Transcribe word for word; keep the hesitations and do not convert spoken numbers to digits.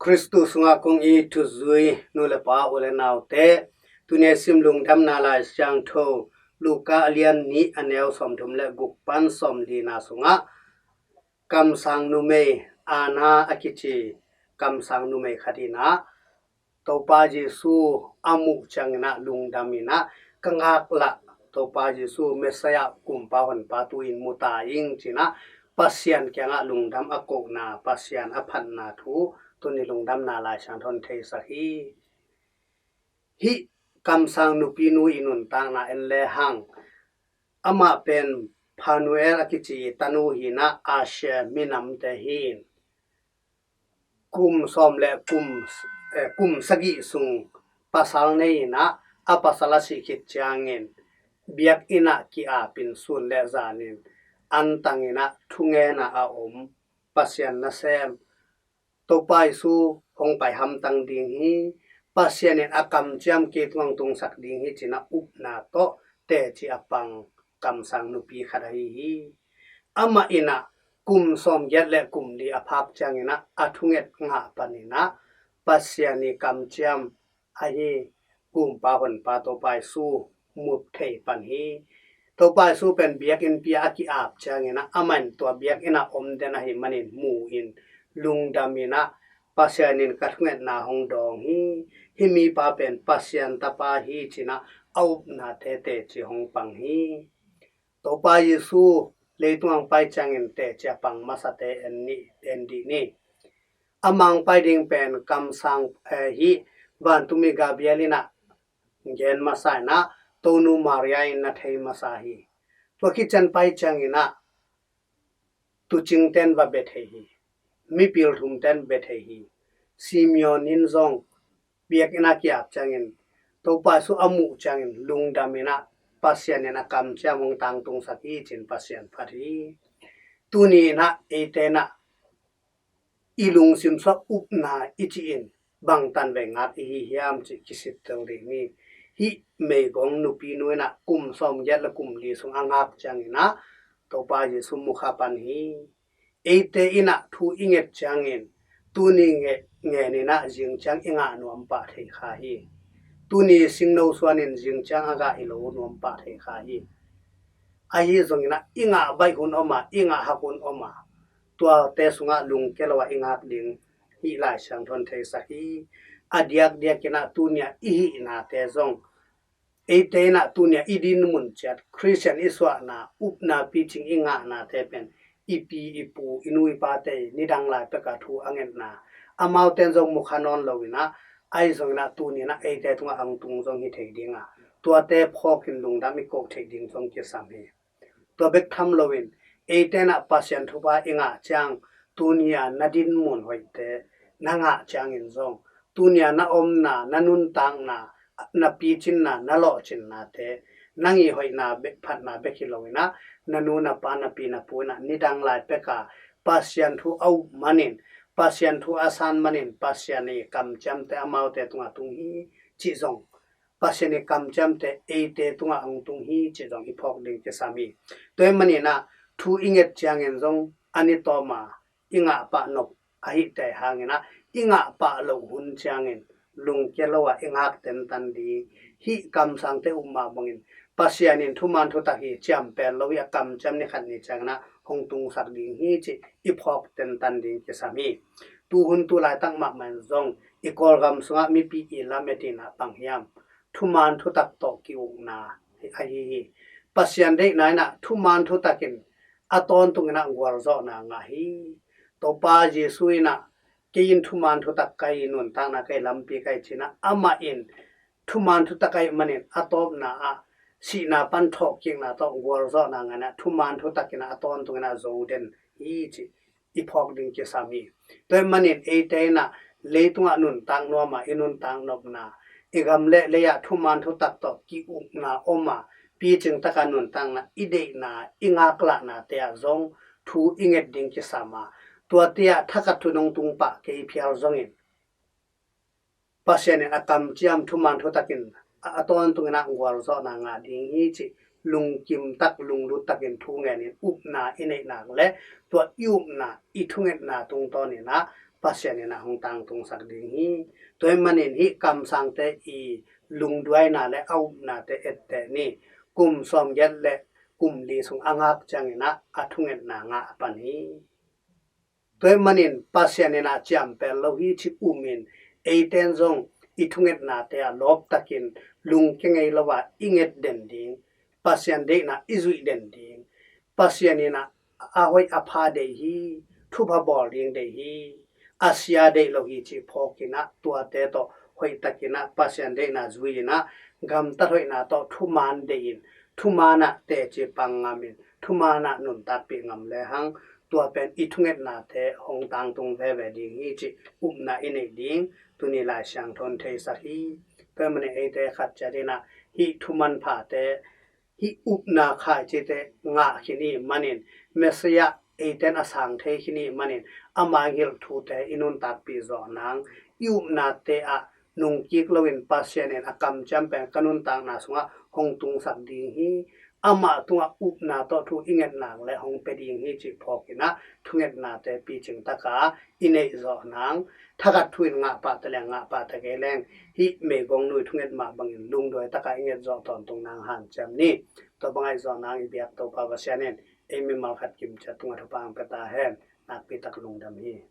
Khristu sungah kong it thuzui nu le pa, u le naute, tuni a sim Lungdamna Lai Siangtho Luka a lian nih, a neu sawmthum le guk pan sawmlina sungah kamsang numei, Anna a kici kamsang numei khat in ah Topa Jesu a muh ciangin ah lungdam in ah, "Ka ngaklah Topa Jesu, Messiah, Kumpa Honpa tu-in mu ta ing," ci-in ah Pasian kiangah lungdam a kohna, Pasian a phatna thu tuni Lungdamna Lai Siangtho in theisak hi. Hih kamsang nupinu i nuntakna en lehang, amah pen Phanuel a kici tanu hi in ah, Asher minamte hi in, kum sawm le kum, eh, kum sagih sung pasal nei in ah, a pasal a sih khit ciangin biakinn ah ki-ap in, sun le zan in antang in ah thungen a om, Pasian nasem Topa Jesu hong pai hamtang ding hi, Pasian in a kamciam kei tungah hong tungsak ding hi, ci-in ah upna tawh teci a pang kamsang nupi khat ahi hi. Amah in ah kum sawmgiat le kum li a phak ciangin ah a thunget ngah panin ah Pasian i kamciam ahi Kumpa Honpa Topa Jesu mu thei pan hi. Topa Jesu pen biakinnpi ah a ki-ap ciangin ah, amah in tua biakinn ah om den ahih manin mu in, lungdam in ah, "Pasian in ka thungetna hong dawng hi. Hih mipa pen Pasian Tapa hi," ci-in ah a upnate teci hong pang hi. Topa Jesu leitung ah hong pai ciangin teci a pang masate en ni, en dih ni. Amah hong pai ding pen kamsang, eh, hih vantungmi Gabriel in ah gen masa in ah, Tonu Maria in na thei masa hi. Tua khit ciang pai ciangin ah tuucingte in va bia thei hi. Mipil thumte in bia thei hi. Simeon in zong biakinn ah ki-ap ciangin, Topa Jesu a muh ciangin lungdam in ah, Pasian in a kamciam hong tangtungsak hi, ci-in Pasian phat hi. Tuni in ah eite in ah i lungsim sungah upna i cih in bang tanvei ngak i hi hiam cih kisittel ding hi. Hih meigong nupinu in ah kum sawmgiat le kum li sung a ngak ciangin ah Topa Jesu mu kha pan hi. Eite in ah thu i nget ciangin, tuni nge-, ngen in ah zing ciang i ngah nuam pah thei kha hi. Tuni singno suan in zing ciang a gah i lo nuam pah thei kha hi. Ahi zongin ah i ngah baih hun om a, i ngah hak hun om a, tuate sungah lungkia lo a i ngak ding hih Lai Siangtho in theisak hi. A diakdiak in ah tuni a i hihnate zong, eite in ah tuni a i dinmun ciat, Khristian i suahna, upna picing i ngahnate pen i pi i pu, i nu i pate nidang lai pek a thu a ngetna, amaute in zong mu kha nawn lo in ah, ahi zongin ah tuni in ah eite tungah a hong tung zong hi thei ding a, tuate phawk in lungdam i koh theih ding zong kisam hi. Tua bek tham loin, eite in ah Pasian thupha i ngah ciang, tuni a na dinmun hoihte na ngah ciangin zong, tuni a na omna, na nuntakna, na picinna, na lawhcinnate, nang i hoihna bek, phatna bek hi lo in ah, na nu na pa, na pi na pu in ah nidang lai pek a Pasian thu a up manin, Pasian thu a san manin, Pasian i kamciamte amaute tungah tung hi cih zong, Pasian i kamciamte eite tungah hong tung hi cih zong i phawk ding kisam hi. Tua ahih manin ah thu i nget ciangin zong a ni tawm a i ngah pah nop ahihte hangin ah, i ngah pah loh hun ciangin lungkia lo a i ngak tentan ding, hih kamsangte up mah bangin Pasian in thuman thutak hi, ciampen lo hi, a kamciam ni khat ni ciangin ah hong tungsak ding hi cih i phawk tentan ding kisam hi. Tuhun tu laitak mahmah in zong i Kawlgam sungah mipi i lamet in ah bang hiam, thuman thutak tawh ki-ukna ahi hi. Pasian deihna in ah thuman thutak in a tawntung in ah gualzawhna ngah hi. Topa Jesu in ah, "Kei in thuman thutak ka hi, nuntakna ka hi, lampi ka hi," ci-in ah, amah in thuman thutak ahih manin a tawpna ah sihna pan thawhkikna tawh gualzawhna ngah in ah, thuman thutak in ah a tawntung in ah zo den hi cih i phawk ding kisam hi. Tua ahih manin eite in ah leitungah nuntak nuam a, i nuntak nopna, i gam le lei ah thuman thutak tawh ki-ukna om a, picing tak a nuntakna, i deihna, i ngaklahnate ah zong thu i nget ding kisam a, tuate ah thakhat thu nong tung pah kei phial zongin, Pasian in a kamciam thuman thutak in a, a tawntung in ah gualzawhna ngah ding hi cih lungkim tak, lunglut tak in thu ngen in upna i neih nak leh, tua i upna, i thungetna tungtawn in ah Pasian in ah hong tangtungsak ding hi. Tua ahih manin hih kamsangte i lungduaina le a upnate etteh ni. Kum sawmgiat le kum li sung a ngak ciangin ah a thungetna ngah a pan hi. Tua ahih manin Pasian in ah ciampel lo hi cih umin, eiten zong i thungetnate ah lawptakin lungkia ngei lo a i nget den ding, Pasian deihna i zuih den ding, Pasian in ah a hoih a pha deih hi, thupha bawl ding deih hi, a sia deih lo hi cih phawkin ah tuate tawh hoihtakin ah Pasian deihna zui in ah gamtat hoihna tawh thuman deih in, thuman ah teci pang ngamin, thuman ah nuntakpih ngam lehang tua pen i thungetnate hong tangtung veve ding hi cih upna i neih ding tuni Lai Siangtho in theisak hi. Tua ahih manin eite khat ciat in ah hih thuman phate, hih upna khaicite ngah khin i hih manin, Messiah eiten a sang thei khin i hih manin ama i hilh thute i nuntakpih zawh nang, i upnate ah nungkik loin Pasian in a kamciam pen ka nuntakna sungah hong tungsak ding hi. Amah tungah upna tawh thu i nget nak le hong pia ding hi cih phawkin ah thungetnate picing taka i neih zawh nang. Thakhat thu in ngah pah ta leng ngah pah ta kei leng, hih meigong nu i thunget mah bangin lungduai taka i nget zawh tawntung nang hanciam ni. Tua bang a i zawh nang i biak Topa Pasian in ei mimal khat kimciat tungah thupha hong pia ta hen. Nakpi tak lungdam hi.